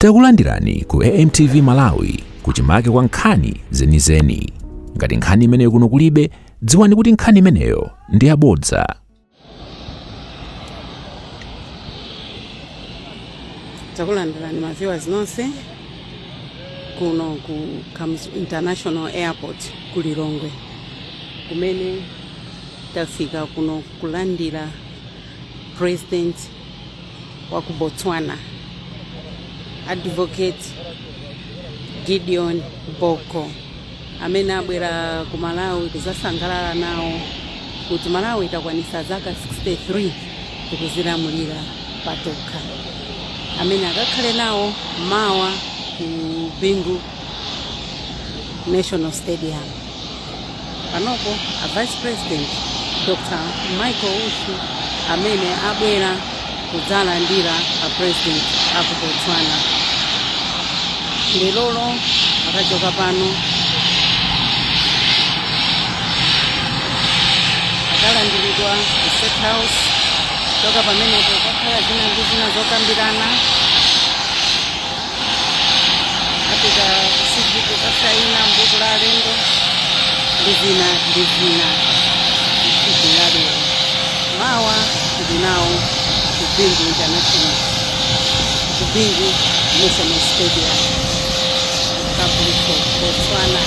Takulandirani ku AMTV Malawi, kuchimake kwa nkhani zenizeni. Ngati nkhani imeneyo kuno kulibe, dziwani kuti nkhani imeneyo ndi yabodza. Takulandirani ma viewers nonse kuno ku Kamuzu International Airport ku Lilongwe, kumene tafika kuno kulandira President wa ku Botswana, Advocate Gideon Boko, amene abwera ku Malawi kuzasangalala nawo kuti Malawi itakwanisa zaka 63 tikuzilamulira patokha, amene akakhale nawo mawa ku Bingu National Stadium. Panopo a Vice President Dr Michael Usi amene abwera kudzalandira a President aku Botswana lerolo. Akachoka pano akalandiridwa ku State House. Choka pamenepo kakhala zina ndi zina zokambirana, apita ku Civic kukasaina mbuku la alendo ndi zina ndi zina tsiku la lero. Mawa tili nawo ku Bingu International, ku Bingu National Stadium, Republic of Botswana.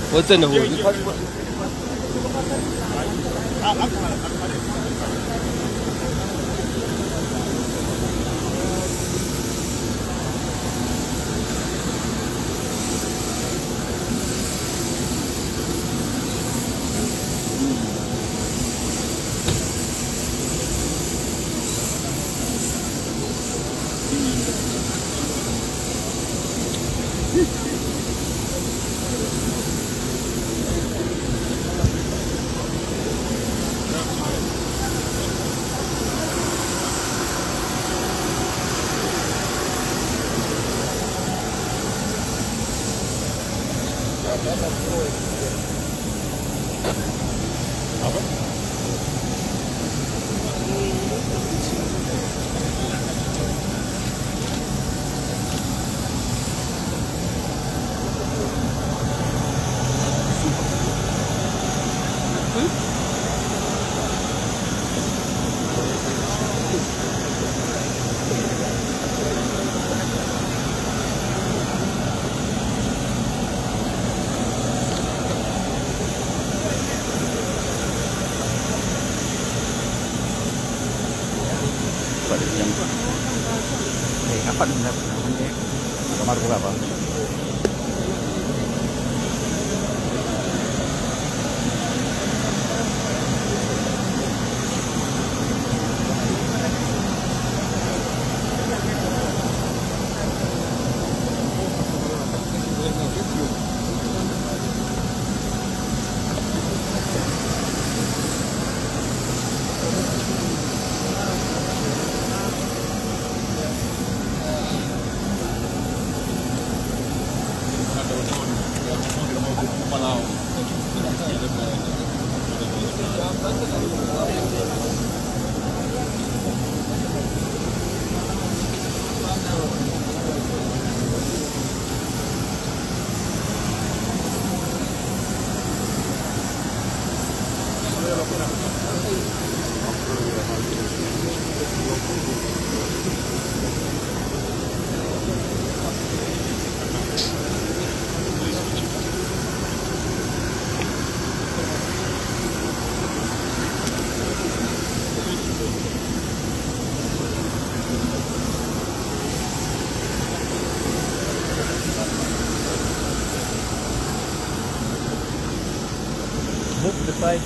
我真的会。Move to the side.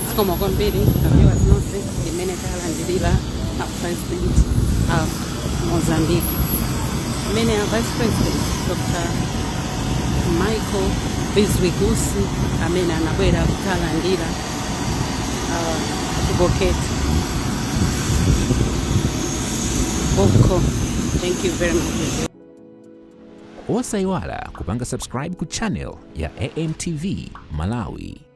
Zikomo kwambiri viewers nonse limene talandilira a President a Mozambique, amene a Vice President Dr Michael Bizwick Usi amene anabwera kutalandira Advocate Boko. Thank you very much. Osayiwala kupanga subscribe ku channel ya AMTV Malawi.